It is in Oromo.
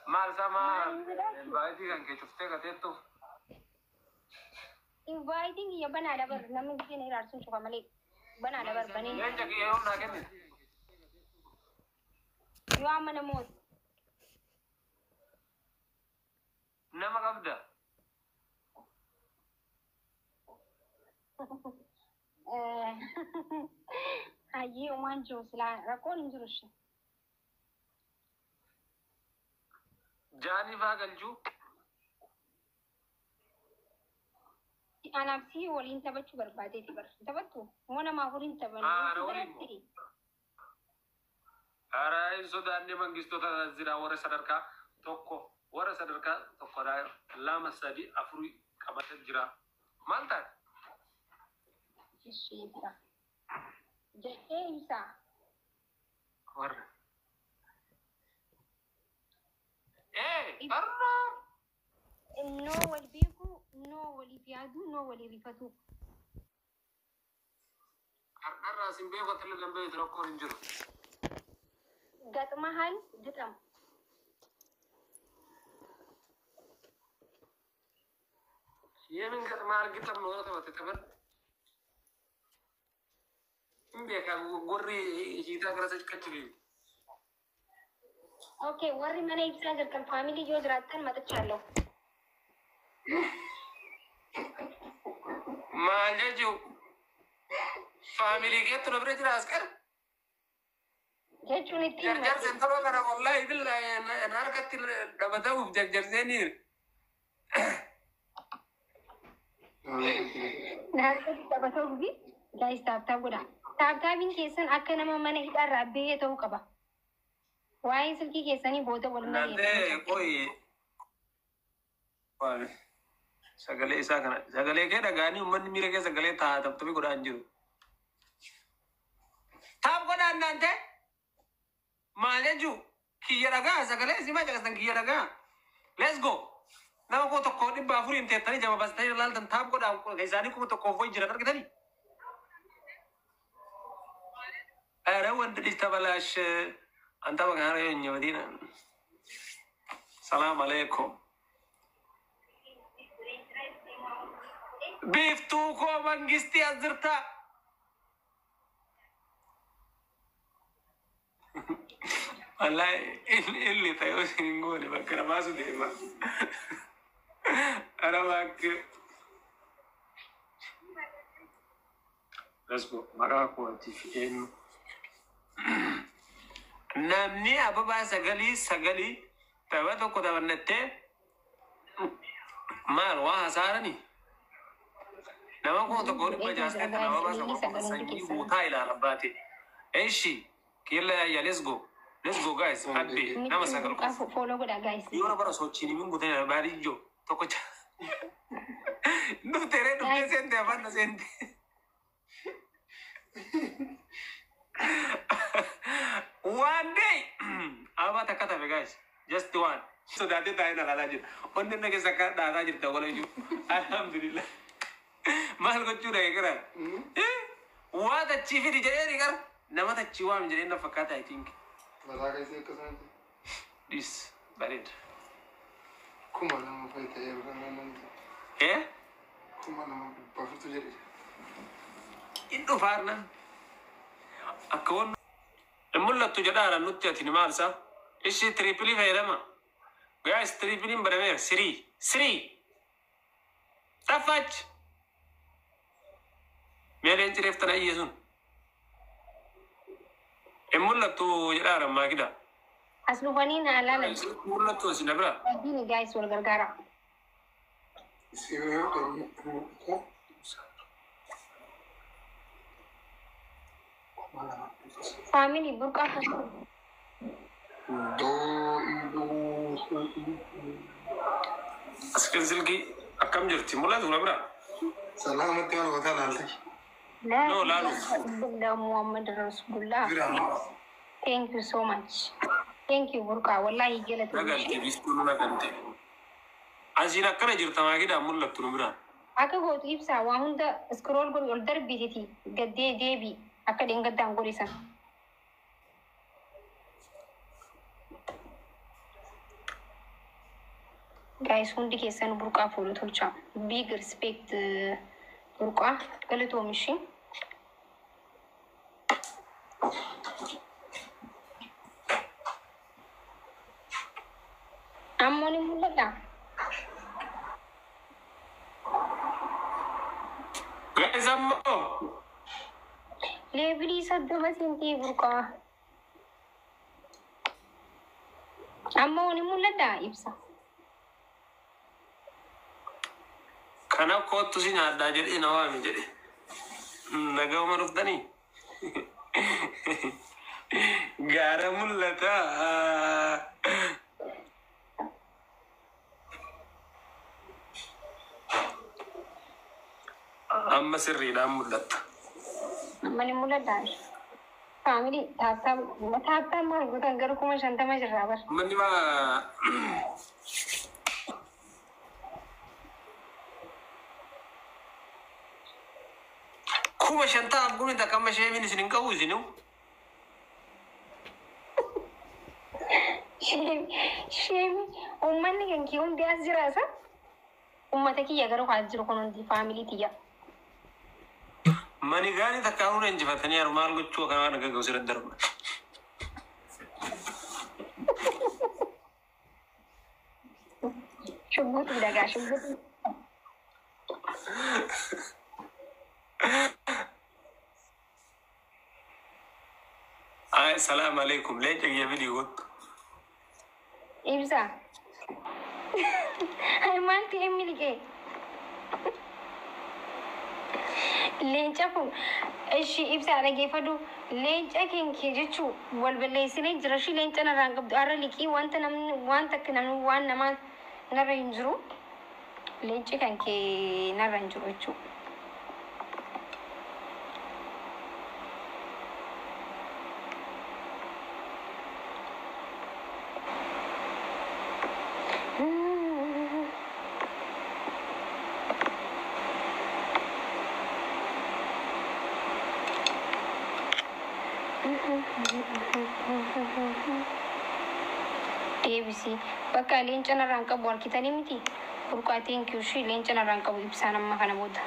Maal isaa maa Maaliin sodaachuu? Invite kan kee cuftee gateettuuf. Inviteiin kiyya banaadha bar, namni gisee na iraarsuun cufa malee banaadha bar baneen. Leenca kiyya yoom naa kennite? Yoo amma namoota. Nama qabda. Hayyee, waan jiru silaa rakkoon hin jiru ishee. Jaanii faa galchuu. Anaaf si waliin taphachuu barbaadeeti bar. Taphattu? Moo nama afuriin taphannu? Ana waliin moo? Ara hin sodaanne, mangistoota jira, warra sadarkaa tokko, warra sadarkaa tokkodha, lama, sadi, afurii qabate jira. Maal taate? Ishee ibsa. Jettee ibsaa. Warra. Ee, barra. Noo wal beekuu, noo waliif yaaduu, noo walii rifatuu. Har'arraa sin beeku, ati illee beektu, rakkoon hin jiru. ገጥመሃል ግጠም። የምን ገጥመሃል ግጠም ነው taphate taphan. Hin beekaa, warri hiitaa gara sachi. Okay, warri mana ibsaa jirtan, family yoo jiraattan መጥቻለሁ። Maal jechuu? Family keetti nu bira jira as qara. Jechuun itti Jarjarsen toloo kana wallahi billahi na harkatti dhabatamuuf jarjarseeniir. Naannoo taphatoo fi guys, tap tap godha. Tap tapiin keessan akka nama mana hidhaarraa bahee ta'uu qaba. Waa'ee silkii keessanii booda wal Nantee mari'atu. Qoyi, sagalee isaa kana, sagalee kee dhagaanii uummanni miira kee sagalee taa taptabii godhaa hin jiru. Tap godhaan naantee maal jechuu? Kiyya dhagaa, sagalee simaa caqasan, kiyya dhagaa. Let's go. Nama 1400 teettanii jama bastanii ilaaltan, tap godhaa. Isaanii 1000 wayi jiran argitanii. ኧረ ወንድ ልጅ ተበላሽ። አንተ በጋር መዲና ሰላም አለይኩም biiftuu koo mangistii as jirta. Wallahi illi ta'ee hin goone, bakka namaasu deema. Ara bakke. Let's go. Maqaa kootiif eenyu? Namni ababaa sagalii sagalii tapha tokko taphannattee maal waa hasaarani? Nama 1600 ta'e ababaa saba sanyii guutaa ilaala baate. Eshi killa yaayya, let's go. Let's go guys. Abbe nama sagal qofa. Follow godha guys. Yoo bara sochiin min guutaa baadiyyo tokko dhuftee ree, dhuftee seente, afaan na seente. One day ababaa takka tafe guys. Just one. Sodaatee taa'ee na ilaalaa jira. Onni na keessa akka dhaataa jirta wala iyyuu. Alhamdulillah. Maal gochuu dhaqee gara? Waa tachii fidi jedhee gara. Nama tachii waam jedhee na fakkaata, I think. Mataa keessee akkasumatti. This bareeda. 2000 fa'i ta'ee namni. Eh? 2400 jedhe. In dhufaarna. Akka wanni hin mul'attu jedhaara nutti, ati ni maal isaa? Ishi triple fayyadama. Guys, tripleiin banameera. Sirii. Sirii. ጠፋች. Meeleen cireeftana iyye sun. Hin mul'attu jedhaara maakida. As dhufanii na ilaalan. Mul'attu asi na bira. Wajjin guys, wal gargaara. Si yoo mul'ata. 2300. Family burqaa. Doo idoo. Askin silkii akkam jirti? Mul'atu na bira. Salaamatti maal gootaa laalte? La No, laalu. ilaha illallah Muhammad Rasulullah. Bira. Thank you so much. Thank you burqaa. Wallahi Nagalte galatoomii. biiftuun nagalte. Asiin akkana jirta maakida, mul'attu nu bira. Akka gootu ibsaa, waa hunda scroll godhi, ol darbititi gaddee deebi akka dheengaddaan godhisan. Guys, hundi keessan Burqaa fuula tolchaa. Big respect, Burqaa galatoomi ishee. Ammoo ni mul'ata. Guys, ammoo. Level 30 seentee, Burqaa. Ammoo ni mul'ata, Ibsa. Kana kootu si nyaadhaa jedhee na waami jedhe. Nagahuma dhuftanii? Gaara mul'ataa. Amma sirriidhaan mul'atta. Amma ni mul'ata. Family, tap tap tap tap maal gootan? Garuu 50,000 jirraa bar. Manni maa 50,000 kun takka amma sheemiin isin hin qabu isinu. Sheemi uummanni kan kee hundi as jira isa. Uummata kiyya garuu as jiru kun hundi family tiyya. Mani gaanii takka hunda injifatanii haru maal gochuu akka waan gaggabu sirra darba. Shugguutii dhagaa shugguutii. Ay, salaam alaikum. Leenca kiyya fidii kottu. Ibsa. Ay, maal ta'e miliqee? Leenca kun ishi, Ibsa, dhageeffadhu. Leenca kenkee jechuu wal balleessinee jira shi. Leenca narraan qabdu har'a liqii wanta namni waan takka namni waan namaa narra hin jiru. Leenci kan kee narra hin jiru jechuudha. Deebisii bakka leenca narraan qabu harkitanii miti, Burqaa? Thank you. Shi, leenca narraan qabu Ibsaan amma kana booda.